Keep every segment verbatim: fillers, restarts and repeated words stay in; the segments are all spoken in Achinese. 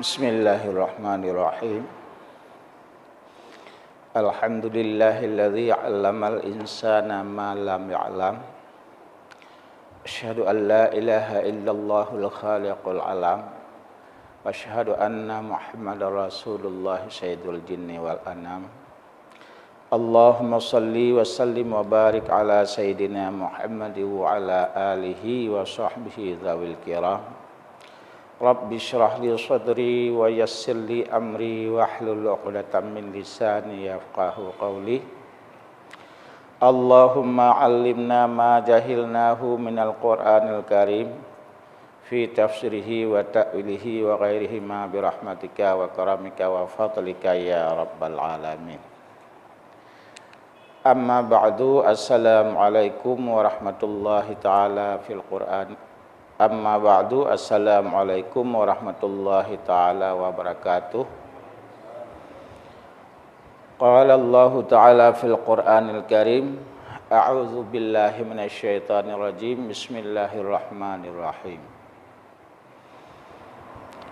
Bismillahirrahmanirrahim. Alhamdulillahilladzi 'allamal insana ma lam ya'lam. Asyhadu an la ilaha illallahul khaliqul alam. Wa asyhadu anna Muhammadar Rasulullah sayyidul jinni wal anam. Allahumma shalli wa sallim wa barik ala sayyidina Muhammad wa ala alihi wa sahbihi dzawil kiram. Rabbi shrah li sadri wa yassir li amri wahlul 'uqdatam min lisani yafqahu qawli. Allahumma 'allimna ma jahilnahu minal Qur'anil Karim fi tafsirihi wa ta'wilihi wa ghairihima bi rahmatika wa karamika wa fadlika ya rabbal alamin. Amma ba'du, assalamualaikum warahmatullahi taala fil Qur'an. Amma ba'du, assalamualaikum warahmatullahi taala wabarakatuh. Qala Allahu taala fil Qur'anil Karim, a'udzu billahi minasy syaithanir rajim. Bismillahirrahmanirrahim.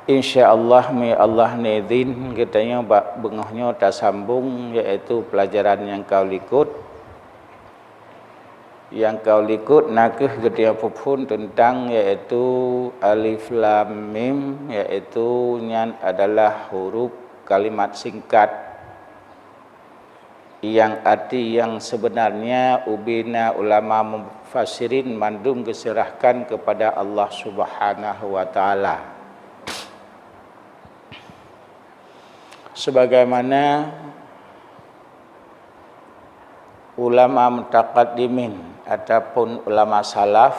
Insya Allah, mi Allah neuzin, geutanyoe bak beungoh nyoe tasambong, yaitu peulajaran nyang ka likot. Nyang ka likot nakeuh geutanyoe peuphon teuntang, yaitu alif lam mim, yaitu nyan adalah huruf kalimat singkat. Nyang arti nyang sebenarnya ubena ulama mufassirin mandum geuseurahkan keupada Allah Subhanahu wa Taala. Sebagaimana ulama mutaqaddimin ataupun ulama salaf,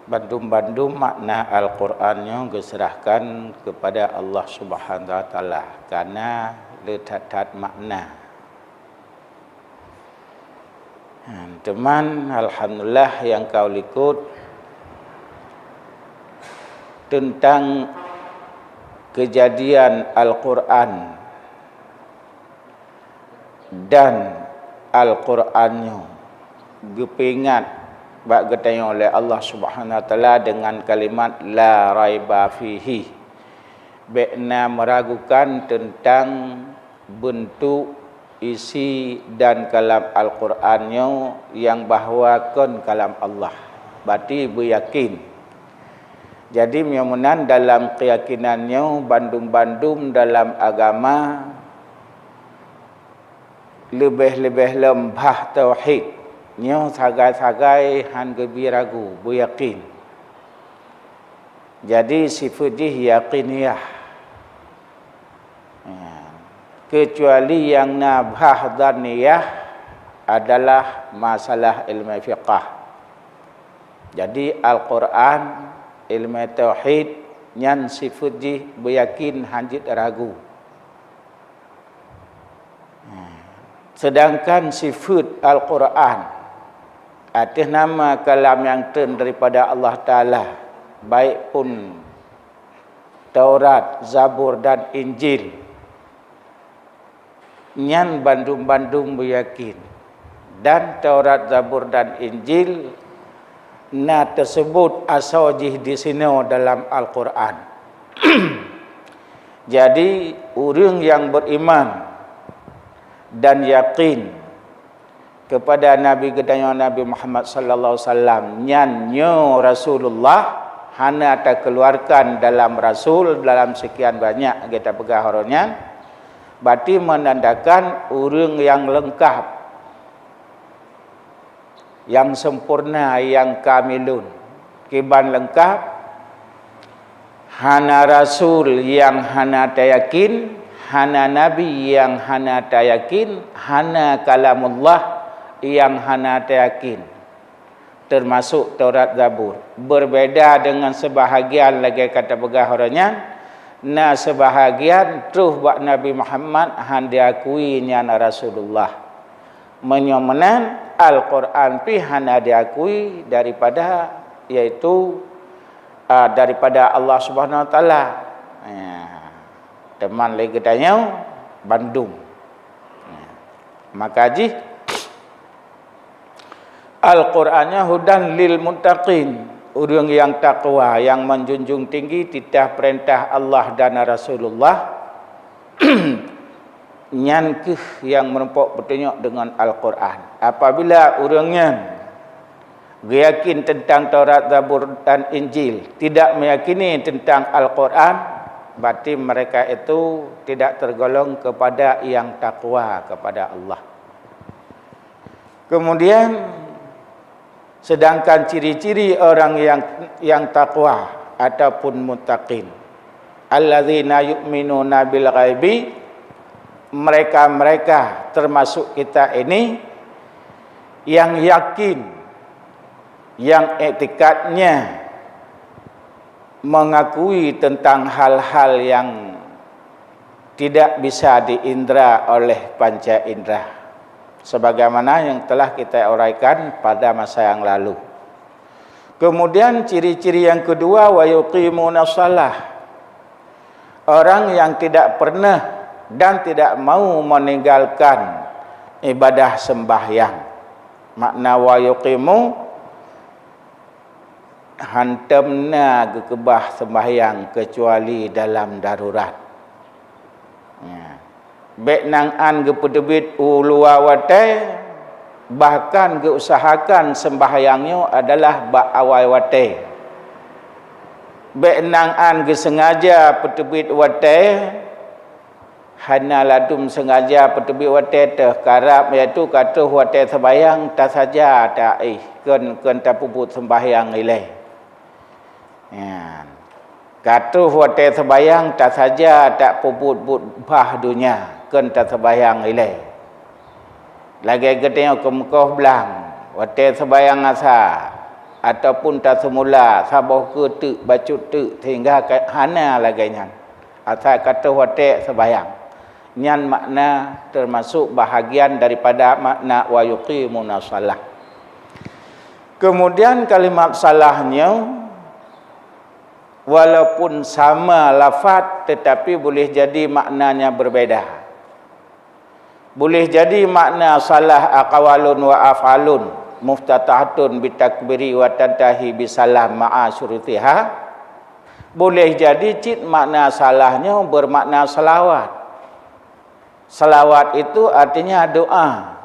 bandum-bandum makna Al-Qur'an nyoe geuseurahkan keupada Allah Subhanahu wa Taala, kana le that-that makna. Teuma, alhamdulillah, nyang ka likot teuntang keujadian Al-Qur'an dan Al-Qur'an nyoe geupeuingat bak geutanyoe lé Allah Subhanahu wa Taala deungon kalimat la raiba fihi. Bék na meuragukan teuntang beuntuk, isi dan kalam Al-Qur'an nyoe nyang bahwa kon kalam Allah. Bati beuyakin. Jadi, meunyoe meunan dalam keuyakinan nyoe bandum-bandum dalam agama leubeh-leubeh lom bhah tauhid nyoe sagai-sagai han geubi ragu, beuyakin. Jadi, sifeuet jih yakiniyah. Ya. Keucuali nyang na bhah dhanniyah adalah masalah ilmu fiqah. Jadi, Al-Qur'an, ilmu tauhid, nyan sifeuet jih beuyakin, han jeuet ragu. Seudangkan sifeuet Al-Qur'an ateueh nama kalam nyang treun daripada Allah Taala, baik pun Taurat, Zabur dan Injil, nyan bandum-bandum beuyakin. Dan Taurat, Zabur dan Injil na teuseubut asoe jih disinoe dalam Al-Qur'an. Jadi, ureuëng nyang beriman dan yakin keupada Nabi geutanyoe Nabi Muhammad sallallahu alaihi wasallam, nyan nyoe Rasulullah, hana takeuluarkan dalam rasul dalam seukian banyak geuta peugah uroe nyan, bati meunandakan ureuëng nyang leungkab, nyang sempurna, nyang kamilun. Kiban leungkab, hana rasul nyang hana tayakin, hana nabi nyang hana tayakin, hana kalamullah nyang hana tayakin, teumasok Taurat, Zabur. Beubeda deungon seubahagian lagée ka tapeugah uroe nyan, na seubahagian troh bak Nabi Muhammad han diakui nyan Rasulullah. Meunyoe meunan, Al-Qur'an pih hana diakui daripada, yaitu, a, daripada Allah Subhanahu wa Taala. Ya. Teuma lé geutanyoe bandum. Ya. Maka jih, Al-Qur'an nyan hudan lil muttaqin, Ureuëng nyang takwa, nyang menjunjung tinggi titah peurintah Allah dan Rasulullah, nyan kheueh nyang meurumpok peutunyok deungon Al-Qur'an. Apabila ureuëng nyan geuyakin teuntang Taurat, Zabur, dan Injil, tidak meyakini teuntang Al-Qur'an, berarti mereka itu tidak tergolong kepada nyang takwa kepada Allah. Kemudian, sedangkan ciri-ciri orang yang, yang takwa ataupun muttaqin, alladzina yu'minuna bil ghaibi, mereka-mereka termasuk kita ini yang yakin, yang iktikadnya mengakui tentang hal-hal yang tidak bisa diindra oleh panca indra, sebagaimana yang telah kita uraikan pada masa yang lalu. Kemudian, ciri-ciri yang kedua, wa yuqimuna shalah. Orang yang tidak pernah dan tidak mau meninggalkan ibadah sembahyang. Makna wa yuqimu, hántom na geukeubah sembahyang kecuali dalam darurat. Ya. Bék nan an geupeuteubiet u luwa watée, bahkan geuusahakan sembahyang nyoe adalah bak awai watée. Bék nan an geuseungaja peuteubiet watée, hana ladum seungaja peuteubiet watée teuh, karab, yaitu ka troh watée sembahyang tasaja taéh, kheun, kheun tapeubuet sembahyang ilée. Nyan. Ka troh watée sembahyang tasaja tapeubuet-buet bah donya, kheun tasembahyang ilée. Lagée geutanyoe keumeukoh blang, watée sembahyang asa, ataupun taseumula saboh keu teuk bacut teuk, sehingga ka, hana lagée nyan. Asai ka troh watée sembahyang. Nyan makna teumasok bahagian daripada makna wa yuqimuna shalah. Kemudian kalimat shalah nyoe, walaupun sama lafaz, tetapi boleh jadi maknanya berbeda. Boleh jadi makna shalah aqwalun wa af'alun, muftatahatun bitakbiri wa tantahi bisalam ma'a syurutiha. Boleh jadi cit makna shalah nyoe bermakna salawat. Salawat itu artinya doa.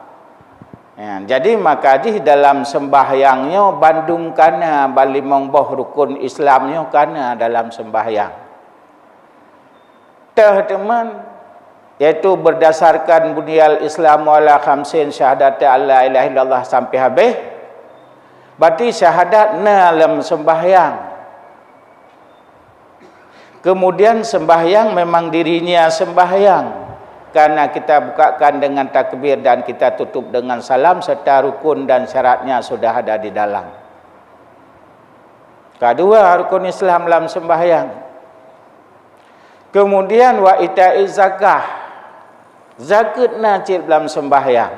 Ya, jadi maka jih dalam sembahyang nyoe bandum kana, ban limong boh rukun Islam nyoe kana dalam sembahyang. Teuh teuma, yaitu berdasarkan bunyal Islamu ala khamsin, syahadati alla ilaha illallah sampai habéh. Berarti syahadat na lam sembahyang. Kemudian sembahyang memang dirinya sembahyang, karena kita bukakan dengan takbir dan kita tutup dengan salam, serta rukun dan syaratnya sudah ada di dalam. Kedua rukun Islam lam sembahyang. Kemudian wa ita'iz zakah. Zakeuet na cit lam sembahyang.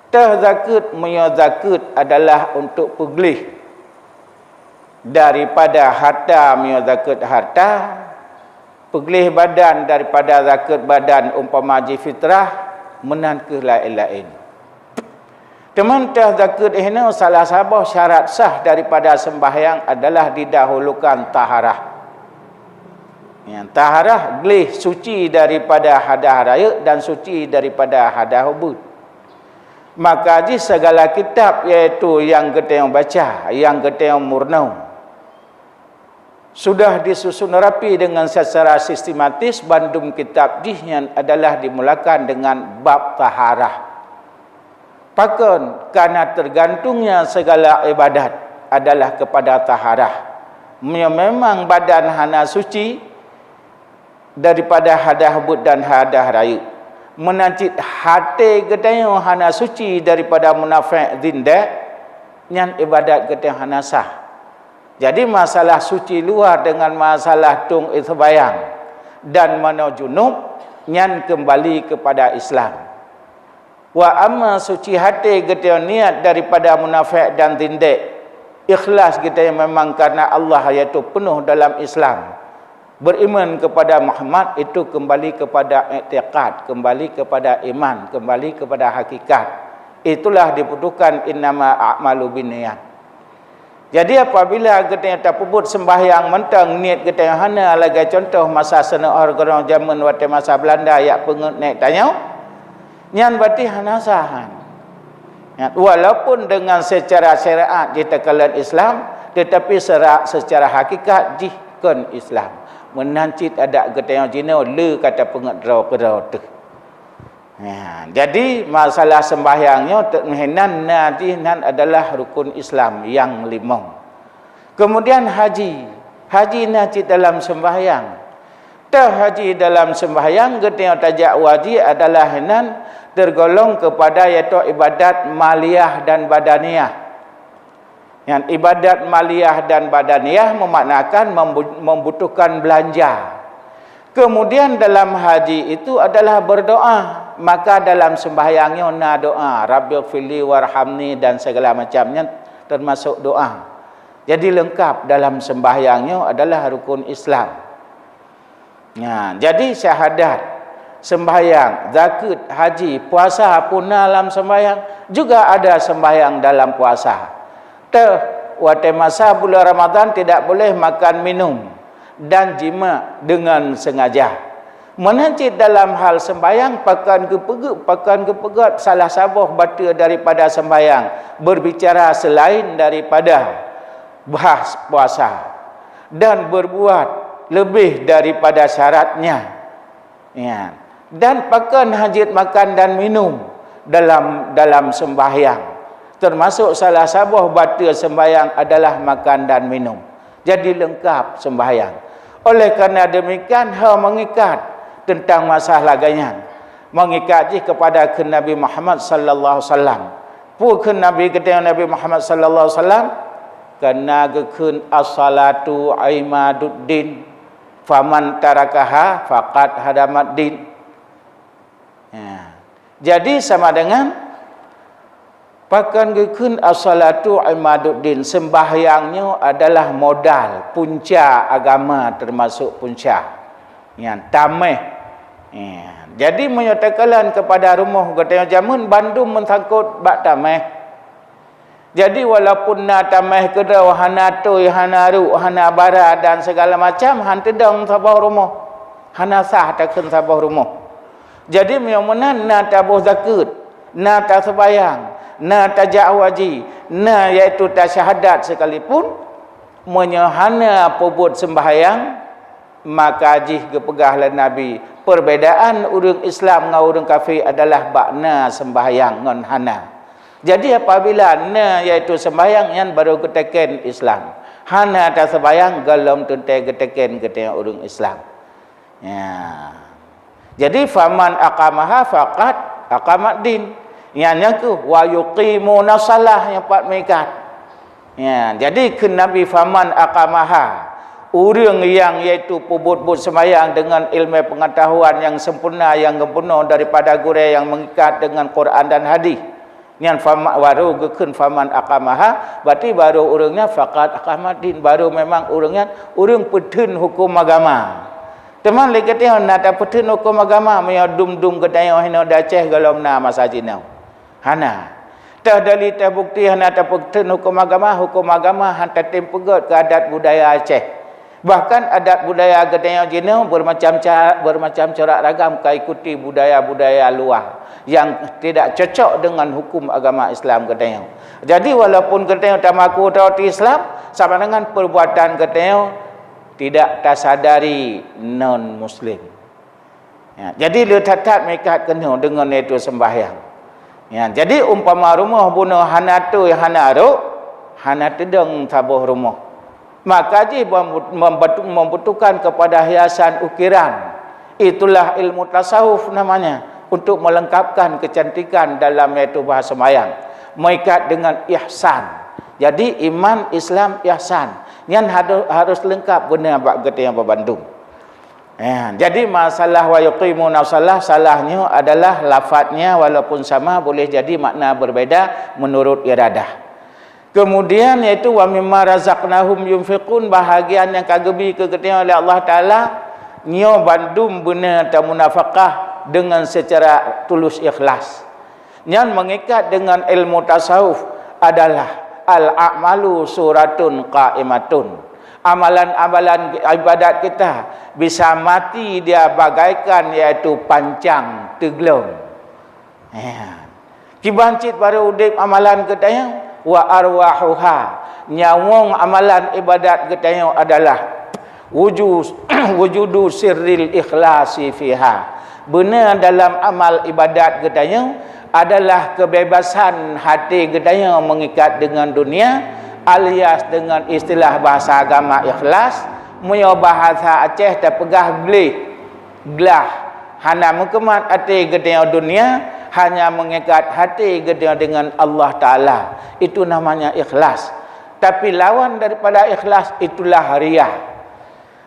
Teuh zakeuet, meunyoe zakeuet adalah untuk peugleh daripada harta, meunyoe zakeuet harta, peugleh badan daripada zakeuet badan, umpama jih fitrah, meunan kheueh laén-laén. Teuma teuh zakeuet inoe salah saboh syarat sah daripada sembahyang adalah didahulukan taharah. Ya, taharah gleh suci daripada hadah rayeuk dan suci daripada hadah ubeut. Maka jih segala kitab, yaitu nyang geutanyoe baca, nyang geutanyoe meurunoe, sudah disusun rapi dengan secara sistematis, bandum kitab jih nyan adalah dimulakan dengan bab taharah. Pakon? Karena tergantungnya segala ibadat adalah kepada taharah. Meunyoe memang badan hana suci daripada hadah ubeut dan hadah rayeuk, meunan cit até geutanyoe hana suci daripada munafék, zindék, nyan ibadat geutanyoe hana sah. Jadi, masalah suci luar dengan masalah tueng iseumbahyang dan manoe junub, nyan keumbali keupada Islam. Wa amma suci até geutanyoe niet daripada munafék dan zindék, ikhlas geutanyoe memang karena Allah, yaitu peunoh dalam Islam, beriman kepada Muhammad, itu kembali kepada iktikad, kembali kepada iman, kembali kepada hakikat. Itulah dibutuhkan innama a'malu binniyat. Jadi, apabila geutanyoe tapeubuet seumbahyang mantong niet geutanyoe hana, lagée contoh masa seunoe keudroe jameun watée masa Beulanda jak peungeuet nèk tanyoe, nyan berarti hana sah. Nyan, walaupun dengan secara syariat jih takalon Islam, tetapi sera-, secara hakikat jih kon Islam. Meunan cit adat geutanyoe jinoe le ka tapeungeuet droe keudroe teuh. Nah, jadi masalah sembahyang nyoe teuk meuhinan na jih nan adalah rukun Islam nyang limong. Kemudian haji. Haji na cit dalam sembahyang. Teuh haji dalam sembahyang geutanyoe tajak haji adalah nan tergolong kepada yaitu ibadat maliyah dan badaniyah. Nyan ibadat maliyah dan badaniyah memaknakan membu-, membutuhkan belanja. Kemudian dalam haji itu adalah berdoa. Maka dalam sembahyang nyoe na doa, "Rabbighfirli warhamni" dan segala macam nyan termasuk doa. Jadi lengkap dalam sembahyang nyoe adalah rukun Islam. Nah, jadi syahadat, sembahyang, zakeuet, haji, puasa pun na lam sembahyang, juga ada sembahyang dalam puasa. Teuh, watée masa bulan Ramadan tidak boleh makan minum dan jima dengan sengaja. Meunan cit dalam hal sembahyang, pakon geupeugét, pakon geupeugét salah saboh bateue daripada sembahyang, berbicara selain daripada bahas puasa, dan berbuat lebih daripada syaratnya. Ya. Dan pakon hajat makan dan minum dalam, dalam sembahyang. Termasuk salah saboh bateue sembahyang adalah makan dan minum. Jadi lengkap sembahyang. Oleh karena demikian, hal mengikat tentang masalah lagée nyan. Mengikat jih kepada kheun Nabi Muhammad sallallahu alaihi wasallam. Peue kheun Nabi geutanyoe Nabi Muhammad sallallahu alaihi wasallam? Kana geukheun as-salatu imaduddin, faman tarakaha faqad hadamaddin. Ya. Jadi sama dengan pakon geukheun as-salatu imaduddin, sembahyang nyoe adalah modal punca agama, termasuk punca nyang tameh. Ya. Jadi meunyoe takalon kepada rumoh geutanyoe jameun bandum meusangkot bak tameh. Jadi walaupun na tameh keudroe, hana tui, hana ruek, hana bara dan segala macam, han teudong saboh rumoh. Hana sah takheun saboh rumoh. Jadi meunyoe meunan na taboh zakeuet, na taseumbahyang, na tajak haji, na yaitu tasyahadat sekalipun, meunyoe hana peubuet seumbahyang, maka jih geupeugah lé Nabi, perbedaan ureuëng Islam ngon ureuëng kafé adalah bak na seumbahyang ngon hana. Jadi apabila na yaitu seumbahyang nyan baru geuteken Islam. Hana taseumbahyang gohlom teuntée geuteken geutanyoe ureuëng Islam. Ya. Jadi faman aqamaha faqad aqamaddin. Nyan nyang keuh wa yuqimuna shalah nyang pat meuikat. Ya, jadi kheun Nabi faman aqamaha, ureuëng nyang yaitu peubuet-buet seumbahyang dengan ilmu pengetahuan nyang sempurna nyang geupunoh daripada gurée nyang meuikat dengan Quran dan hadis. Nyan fama-, baru geukheun faman aqamaha, berarti baru ureuëng nyan faqad aqamaddin, baru memang ureuëng nyan ureuëng peutheun huköm agama. Teuma lé geutanyoe na tapeutheun huköm agama meunyoe dum-dum geutanyoe hinoe di Aceh gohlom na masa jinoe. Hana. Teuh dali teuh bukti hana tapeutheun huköm agama, huköm agama han tatem peugét keu adat budaya Aceh. Bahkan adat budaya geutanyoe jinoe beumacam ca-, beumacam corak ragam ka ikuti budaya-budaya luwa nyang tidak cocok dengan huköm agama Islam geutanyoe. Jadi walaupun geutanyoe tamaku teuti Islam, sama dengan perbuatan geutanyoe tidak tasadari non muslim. Ya, jadi le that-that meuikat keunoe deungon yaitu seumbahyang. Ya, jadi umpama rumoh bunoe hana tui, hana rok, hana teudong saboh rumoh. Maka jih mem-, membutuh-, membutuhkan kepada hiasan ukiran. Itulah ilmu tasawuf namanya, untuk melengkapkan kecantikan dalam yaitu bahasa seumbahyang. Meuikat dengan ihsan. Jadi iman, Islam, ihsan. Nyan hadu-, harus lengkap beuna bak geutanyoe bandum. Ya, jadi masalah wa yuqimuna shalah, salah nyoe adalah lafadznya walaupun sama boleh jadi makna berbeda menurut iradah. Kemudian yaitu wa mimma razaqnahum yunfiqun, bahagian nyang ka geubi keu geutanyoe oleh Allah Taala, nyoe bandum beuna tamunafakah dengan secara tulus ikhlas. Nyan mengikat dengan ilmu tasawuf adalah Al-a'malu suratun qaimatun. Amalan-amalan ibadat kita bisa mati dia bagaikan, yaitu pancang teuglom. Ya. Kiban cit barô udeb amalan geutanyoe, wa arwahuha, nyawöng amalan ibadat geutanyoe adalah wuju-, wujudu sirril ikhlasi fiha. Beuna dalam amal ibadat geutanyoe adalah keubebasan até geutanyoe meungikat deungon dunia, alias deungon istilah bahasa agama ikhlas, meunyoe bahasa Aceh tapeugah gleh. Glah, hana meukeumah até geutanyoe dunia, hanya meungikat até geutanyoe deungon Allah Taala. Itu namanya ikhlas. Tapi lawan daripada ikhlas itulah ria.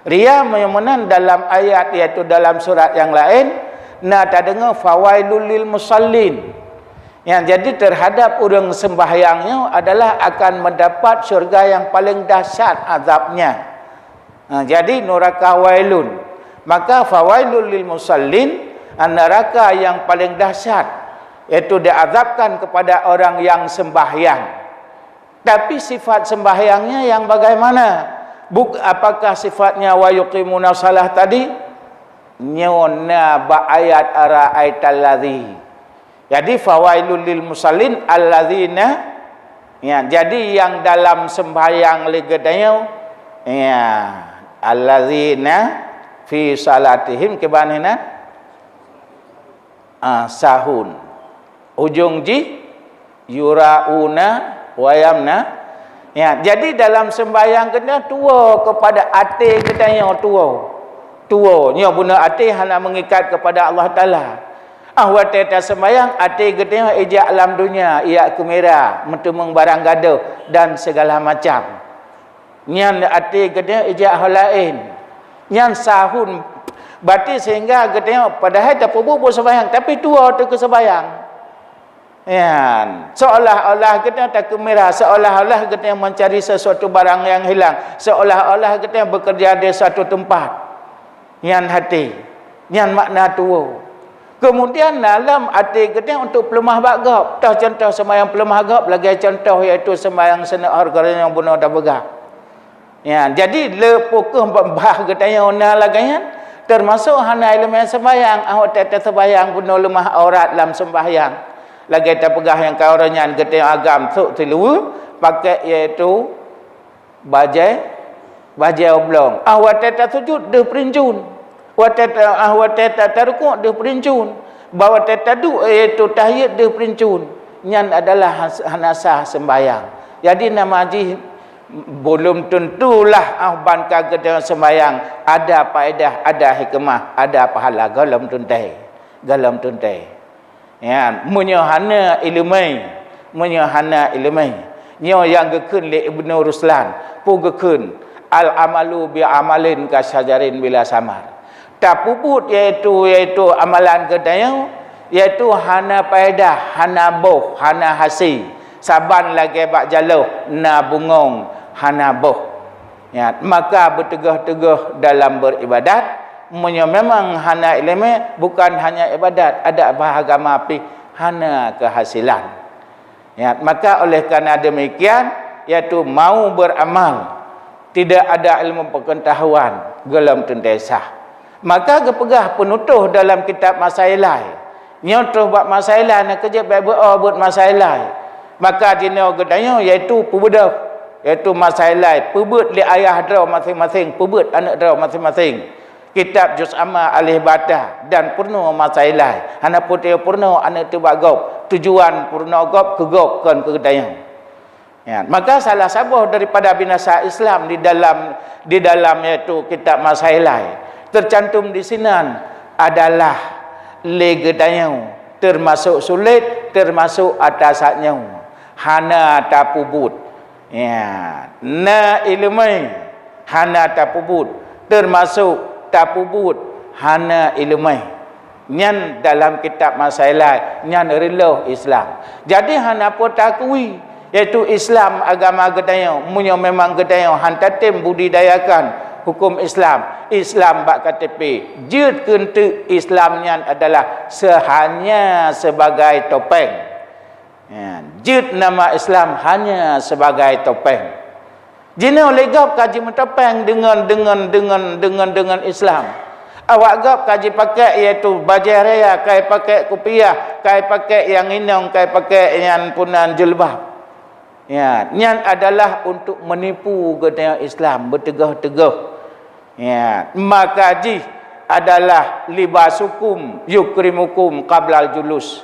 Ria meunyoe meunan dalam ayat, yaitu dalam surat nyang laén, na tadeungoe, "Fawailul lil musallin." Nyang jadi terhadap ureuëng sembahyang nyoe adalah akan mendapat syurga yang paling dahsyat azabnya. Ha, jadi nuraka wailun. Maka fawailul lil musallin, neraka yang paling dahsyat, yaitu diazabkan kepada orang yang sembahyang. Tapi sifat sembahyangnya yang bagaimana? Buk-, apakah sifatnya wa yuqimuna shalah tadi? Nyoe na bak ayat ara'aital ladzi. Jadi fawailul lil musallin alladzina, ya, jadi yang dalam sembahyang lé geutanyoe, ya, alladzina fi salatihim, kiban hinan? Ah, sahun. Ujong jih yurauna wa yamna. Ya, jadi dalam sembahyang geutanyoe tuwo kepada até geutanyoe tuwo. Tuwo, nyoe bunoe até hana meungikat kepada Allah Taala. Ah, watée taseumbahyang, até geutanyoe ijak lam dunia, ijak keumira, meuteumeung barang gadôh dan segala macam. Nyan até geutanyoe ijak ho laén. Nyan sahun, berarti sehingga geutanyoe padahai tapeubuet buet seumbahyang, tapi tuwo teuh keu seumbahyang. Nyan, seolah-olah geutanyoe takeumira, seolah-olah geutanyoe mencari sesuatu barang yang hilang, seolah-olah geutanyoe bekerja di suatu tempat. Nyan até, nyan makna tuwo. Kemudian dalam até geutanyoe untuk peuleumah bak gob. Toh contoh seumbahyang peuleumah gob, lagée contoh yaitu seumbahyang sunat hareuga nyang bunoe tapeugah. Ya, jadi le pukeuh bah geutanyoe na lagée nyan, termasuk hana ileumé seumbahyang, ah, watée taseumbahyang bunoe leumah aurat lam seumbahyang. Lagée tapeugah nyang ka uroe nyan geutanyoe agam sôk siluweue, pakai yaitu bajée, bajée oblong. Ah, watée tasujut deuh peurincut. Watée ta-, ah, watée ta-, tarukuk deuh peurincut. Bah watée taduek, yaitu tahiyat deuh peurincut. Nyan adalah has-, hana sah seumbahyang. Jadi nama jih belum tentulah, ah, ban ka geutanyoe seumbahyang ada paedah, ada hikmah, ada pahala, gohlom teuntée. Gohlom teuntée. Ya, meunyoe hana ileumé, meunyoe hana ileumé. Nyoe nyang geukheun lé Ibnu Ruslan, peue geukheun, "Al-amalu bi amalin ka syajarin bila samar." Tapeubuet yaitu, yaitu amalan geutanyoe, yaitu hana paedah, hana boh, hana hasé. Saban lagée bak jaloh na bungong, hana boh. Ya, maka beuteugah-teugah dalam beribadat, meunyoe memang hana ileumé, bukan hanya ibadat, ada bah agama pih hana keuhasilan. Ya, maka oleh karena demikian, yaitu mau beramal, tidak ada ilmu pengetahuan, gohlom teuntée sah. Maka geupeugah peunutôh dalam kitab Masailai. Nyoe troh bak Masailai, na keujeuet bék beu-o buet Masailai. Maka jinoe geutanyoe yaitu peubeudôh, yaitu Masailai, peubeuet lé ayah droe maséng-maséng, peubeuet aneuëk droe maséng-maséng. Kitab Juz Amma alih bata dan peurunoe Masailai. Hana peue peurunoe aneuëk teuh bak gob. Tujuan peurunoe gob keu gob kon keu geutanyoe. Ya, maka salah saboh daripada binasa Islam di dalam, di dalam yaitu kitab Masailai, tercantum di sinan adalah lé geutanyoe, termasuk sulet, termasuk atasan nyoe, hana tapeubuet. Ya, na ileumé hana tapeubuet, termasuk tapeubuet hana ileumé. Nyan dalam kitab Masailai, nyan reuloh Islam. Jadi hana peue takui, yaitu Islam agama geutanyoe, meunyoe memang geutanyoe han tatem budidayakan huköm Islam, Islam bak K T P, jeuet keu enteuk Islam nyan adalah sehanya sebagai topeng. Ya, jeuet nama Islam hanya sebagai topeng. Jinoe lé gob ka jimeutopeng deungon, deungon, deungon, deungon, deungon Islam. Awak gob ka jipakai, yaitu bajée raya, ka jipakai kupiah, ka jipakai nyang inong, ka jipakai nyang punan jilbab. Ya, nyan adalah untuk menipu geutanyoe Islam, beuteugoh-teugoh. Ya, maka jih adalah libasukum yukrimukum qablal julus.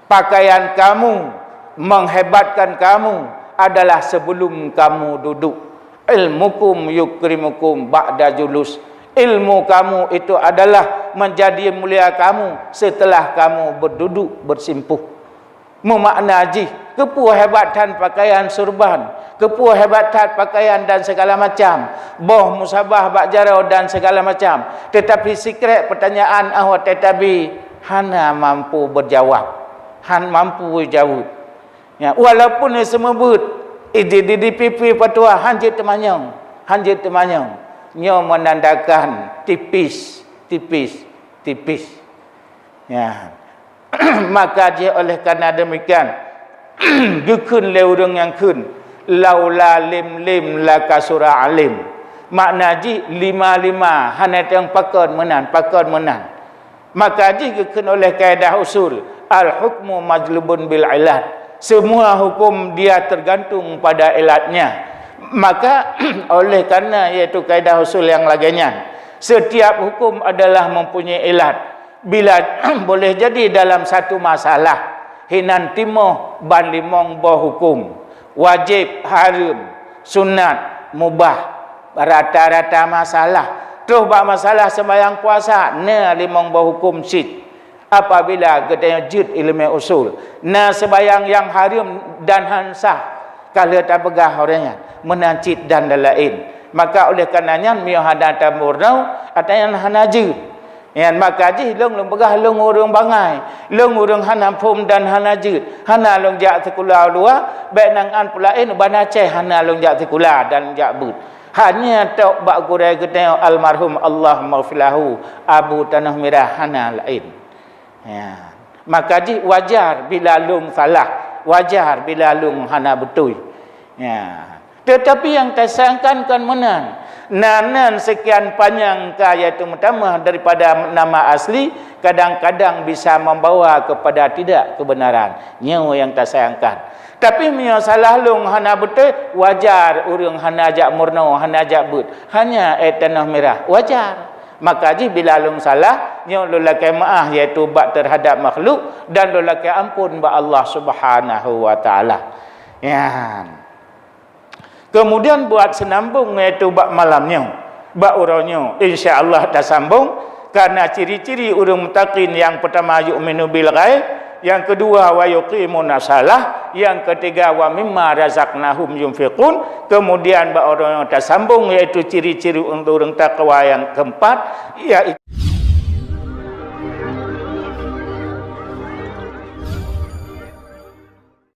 Pakaian kamu menghebatkan kamu adalah sebelum kamu duduk. Ilmukum yukrimukum ba'da julus. Ilmu kamu itu adalah menjadi mulia kamu setelah kamu berduduk bersimpuh. Meumakna jih, keupeue hebat that pakaian surban, keupeue hebat that pakaian dan segala macam, boh musabah bak jaroe dan segala macam. Tetapi sikrek pertanyaan awak tetapi hana mampu berjawab, han mampu jaweueb. Ya, walaupun seumeubeuet, di, di, di pipi patuha han jeuet teumanyong, han jeuet teumanyong. Nyoe menandakan tipis, tipis, tipis. Ya. Maka jih oleh karena demikian, geukheun lé ureuëng nyang kheun, "Laula lim lim lakasura alim." Makna jih lima-lima hana teueng pakon meunan, pakon meunan. Maka jih geukheun oleh kaedah usul, "Al-hukmu majlubun bil ilat." Semua hukum dia tergantung pada ilatnya. Maka oleh karena yaitu kaedah usul yang lagée nyan, setiap hukum adalah mempunyai ilat. Bila boleh jadi dalam satu masalah, hinan timoh ban limong boh hukum, wajéb, hareuem, sunat, mubah, rata-rata masalah. Troh bak masalah sembahyang puasa, na limong boh hukum cit. Apabila geutanyoe jeuet iéleumé usul, na sembahyang nyang hareuem dan han sah, ka lheueh tapeugah ureuëng nyan, meunan cit dan laén-laén. Maka oleh karena nyan, meunyoe hana tameurunoe, ata nyan hana jeuet. Nyan maka jih lôn, lôn peugah lôn ureuëng bangai, lôn ureuëng hana phom dan hana jeuet, hana lôn jak sikula u luwa, bék nan an peulaén u Banda Aceh hana lôn jak sikula dan jak beuet. Hanya tok bak gurée geutanyoe almarhum Allahummaghfirlahu Abu Tanoh Mirah hana laén. Ya. Maka jih wajar bila lôn salah, wajar bila lôn hana beutôi. Ya. Tetapi nyang tasayangkan kon meunan. Na nan sekian panyang ka yaitu meutamah daripada nama asli, kadang-kadang bisa membawa kepada tidak kebenaran. Nyoe nyang tasayangkan. Tapi meunyoe salah lôn hana beutôi, wajar ureuëng hana jak meurunoe, hana jak beuet. Hanya éh Tanoh Mirah, wajar. Maka jih bila lôn salah, nyoe lôn lakée meuáh yaitu bak terhadap makhluk dan lôn lakée amphon bak Allah Subhanahu wa Taala. Nyan. Kemudian buat seunambong yaitu bak malam nyoe, bak uroe nyoe, insya Allah tasambong karena ciri-ciri ureuëng muttaqin yang pertama yu'minu bil ghaib, yang kedua wa yuqimunas shalah, yang ketiga wa mimma razaqnahum yunfiqun, kemudian bak uroe nyoe tasambong yaitu ciri-ciri ureuëng takwa yang keempat yaitu